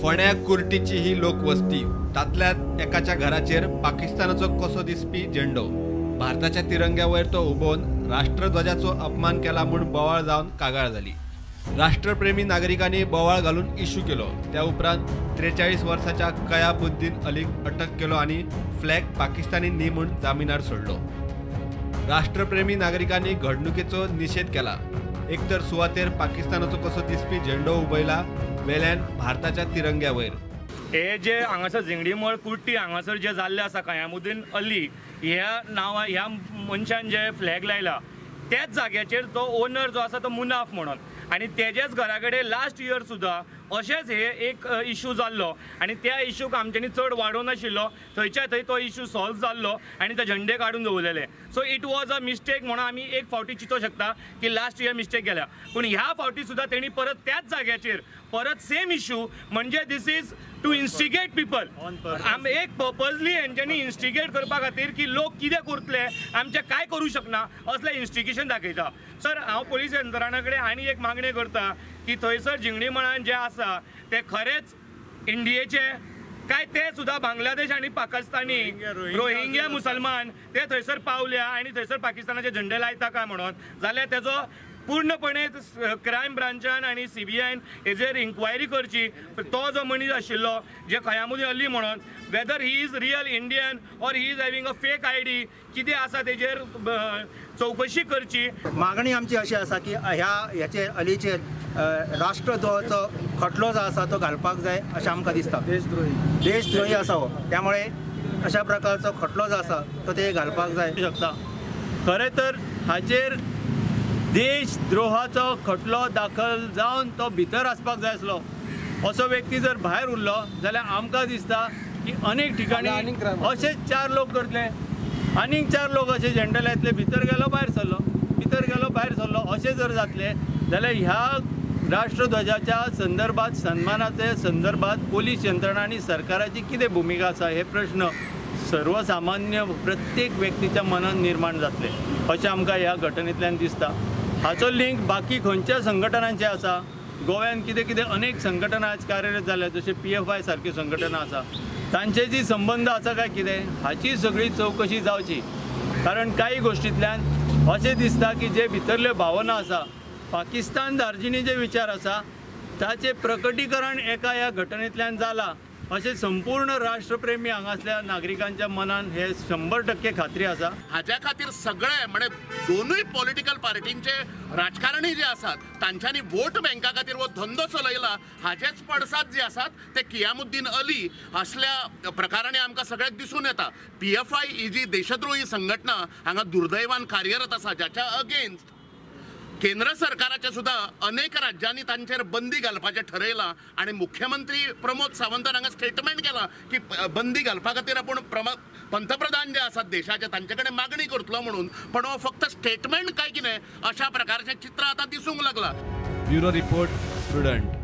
फोंड्या कुर्टीची ही लोकवस्ती. तांतल्यात एकाच्या घराचेर पाकिस्तानाचो कसो दिसपी झेंडो. भारताच्या तिरंग्या वयर तो उबोवन राष्ट्रध्वजाचो अपमान केला म्हूण बोवाळ जावन कागाळ जाली. राष्ट्रप्रेमी नागरिकांनी बोवाळ घालून इश्यू केलो. त्या उपरांत 43 वर्साच्या कयाबुद्दीन अलीक अटक केलो आनी फ्लॅग पाकिस्तानी न्ही म्हूण जामिनार सोडलो. राष्ट्रप्रेमी नागरिकांनी घडणुकेचो निशेध केला. एक तर सुवातेर पाकिस्तानाचो कसो दिसपी झेंडो उबयला, वेल्यान भारताच्या तिरंग्या वयर. हे जे हांगासर झिंगडीमळ कुर्टी हांगासर जे जाल्ले आसा, कयामुद्दीन अली ह्या नांवा ह्या मनशान जे फ्लॅग लायला त्याच जाग्याचेर तो ओनर जो आसा तो मुनाफ म्हणून, आनी तेजेच घरा कडेन लास्ट इयर सुद्दां अशेंच हे एक इशू जाल्लो आनी त्या इशूक आमच्यांनी चड वाडोवनाशिल्लो. थंयच्या थंय तो इशू सॉल्व जाल्लो आनी ते झेंडे काडून दवरलेले. So it was a mistake म्हणून आमी एक फावटी चिंतूंक शकता की लास्ट इयर मिस्टेक केल्या, पूण ह्या फावटी सुद्दां तेणी परत त्याच जाग्याचेर परत सेम इशू, म्हणजे this is to instigate people. एक पर्पजली हेंच्यांनी इन्स्टिगेट करपा खातीर की लोक कितें करतले, आमचें कांय करूं शकना असलें इन्स्टिगेशन दाखयता. सर, हांव पोलीस यंत्रणा कडेन आनी एक मागणी करता की थंयसर झिंगडीमळान जे आसा ते खरेंच इंडियेचे काय ते सुद्दां बांगलादेश आनी पाकिस्तानी रोहिंग्या मुसलमान ते थंयसर पावल्या आनी थंयसर पाकिस्तानाचे झेंडे लायता काय म्हणून, जाल्यार तेजो पूर्णपणे क्रायम ब्रांचान आनी सीबीआयन हेजेर इन्क्वायरी करची. तो जो मनीस आशिल्लो जे कयामुद्दीन अली म्हणून, whether he is real Indian or he is having a fake ID, कितें आसा तेजेर चवकशी करची. मागणी आमची अशी आसा की ह्या हेचेर अलीचेर राष्ट्रद्रोहाचो खटलो जो आसा तो घालपाक जाय अशें आमकां दिसता. देशद्रोही आसा हो, त्यामुळे अशा प्रकारचो खटलो जो आसा तो ते घालपाक जाय शकता. खरें तर हाचेर देशद्रोहाचो खटलो दाखल जावन तो भितर आसपाक जाय आसलो. असो व्यक्ती जर भायर उरलो जाल्यार आमकां दिसता की अनेक ठिकाणी अशेच 4 लोक करतले, आनीक 4 लोक अशे झेंडे लायतले, भितर गेलो भायर सरलो, भितर गेलो भायर सरलो, अशें जर जातलें जाल्यार ह्या राष्ट्रध्वजाच्या संदर्भात, सन्मानाच्या संदर्भात पोलीस यंत्रणा आनी सरकाराची कितें भुमिका आसा हे प्रश्न सर्वसामान्य प्रत्येक व्यक्तीच्या मनात निर्माण जातले अशें आमकां ह्या घटनेंतल्यान दिसता. हाचो लिंक बाकी खंयच्या संघटनांचे आसा, गोव्यान कितें कितें अनेक संघटना आज कार्यरत जाल्या, जशें PFI सारक्यो संघटना आसा, तांचे जी संबंद आसा काय कितें हाची सगळी चवकशी जावची. कारण कांय गोश्टींतल्यान अशें दिसता की जे भितरल्यो भावना आसा, पाकिस्तान दार्जिनी जे विचार आसा ताचें प्रकटीकरण एका ह्या घटनेंतल्यान जालां अशें संपूर्ण राष्ट्रप्रेमी हांगासल्या नागरिकांच्या मनान हे 100% खात्री आसा. हाज्या खातीर सगळे म्हणजे दोनूय पॉलिटिकल पार्टींचे राजकारणी जे आसात तांच्यांनी वोट बँका खातीर हो धंदो चलयला. हाजेच पडसाद जे आसात ते कियामुद्दीन अली असल्या प्रकारांनी आमकां सगळ्याक दिसून येता. PFI ही जी देशद्रोही संघटना हांगा दुर्दैवान कार्यरत आसा, ज्याच्या अगेन्स्ट केंद्र सरकाराचे सुद्दां अनेक राज्यांनी तांचेर बंदी घालपाचें ठरयलां आनी मुख्यमंत्री प्रमोद सावंतान हांगा स्टेटमेंट केलां की बंदी घालपा खातीर आपूण पंतप्रधान जे आसात देशाचे तांचे कडेन मागणी करतलो म्हणून, पण हो फक्त स्टेटमेंट काय कितें अशा प्रकारचें चित्र आतां दिसूंक लागलां. Bureau report, Prudent.